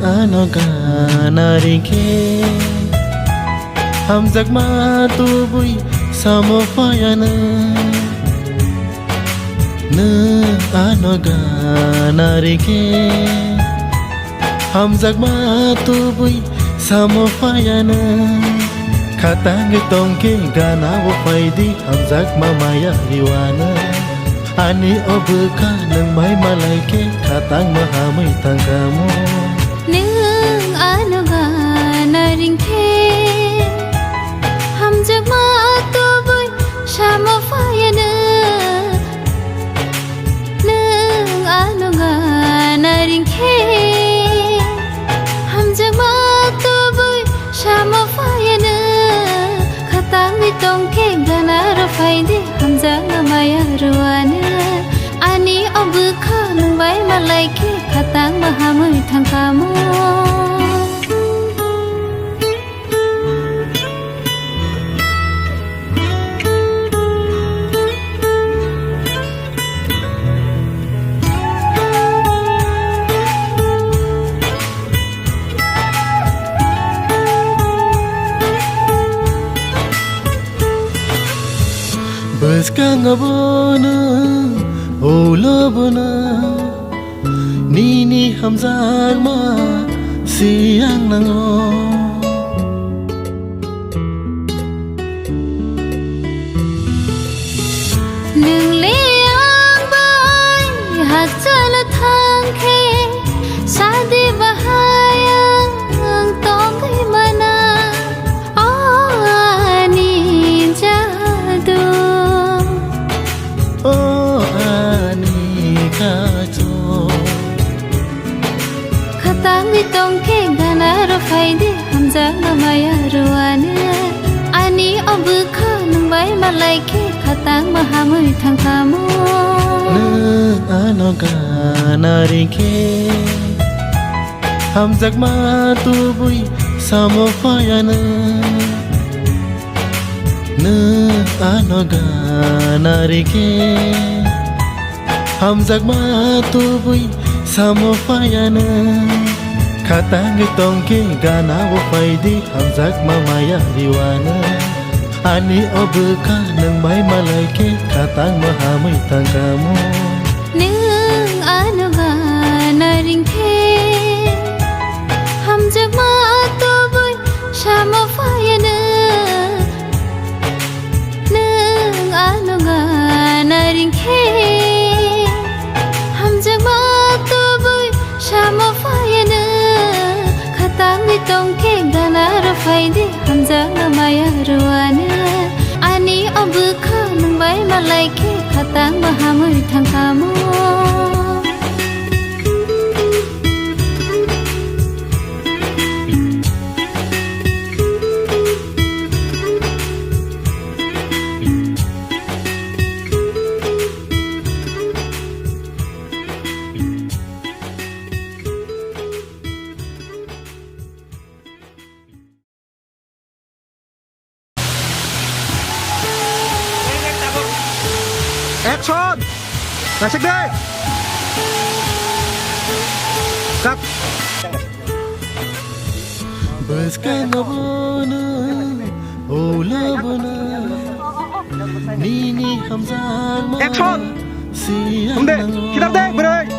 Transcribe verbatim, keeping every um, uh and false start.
Ano gana ringkhe hamjakma tubui samo phayano. Nwng ano gana ringkhe hamjakma tubui samo phayano. Khatangwi tongkhe gana o phaidi hamjakma maya riwano. Ani o bwkha nwng bai malai khe khatangma hamwi thangkamo. Nwng ano gana ringkhe hamjakma tubui samo phayano. Nwng ano gana ringkhe hamjakma tubui samo phayano. Khatangwi tongkhe gana rw phaidi hamjakma maya rwano. Ani o bwkha nwng bai malai khe khatangma hamwi thangkamo. Bwskango bono, ulo bono, nini hamjakma siyang nango. Nwng le ang bai hakchalo thang khe, sadi bahai ang tongwi mana. O ani jadu, o ani kacho. Khatangwi tongkhe gana rw phaidi hamjakma maya rwano. Ani o bwkha nwng bai malai khe khatangma hamwi thangkamo. Nwng ano gana ringkhe hamjakma tubui samo phayano. Nwng ano gana ringkhe hamjakma tubui samo phayano. Khatangwi tongkhe gana o phaidi hamjakma maya riwano. Ani o bwkha nwng bai malai khe khatangma hamwi thangkamo. Nwng ano gana ringkhe hamjakma tubui samo phayano. Nwng ano gana ringkhe hamjakma tubui samo phayano. Khatangwi tongkhe gana rw phaidi hamjakma maya rwano. Ani o bwkha nwng bai malai khe khatangma hamwi thangkamo. Action! Naisik de! Cut! Bwskango bono, ulo bono, nini hamjakma. Action! Hum de, khidar de, bwrwi.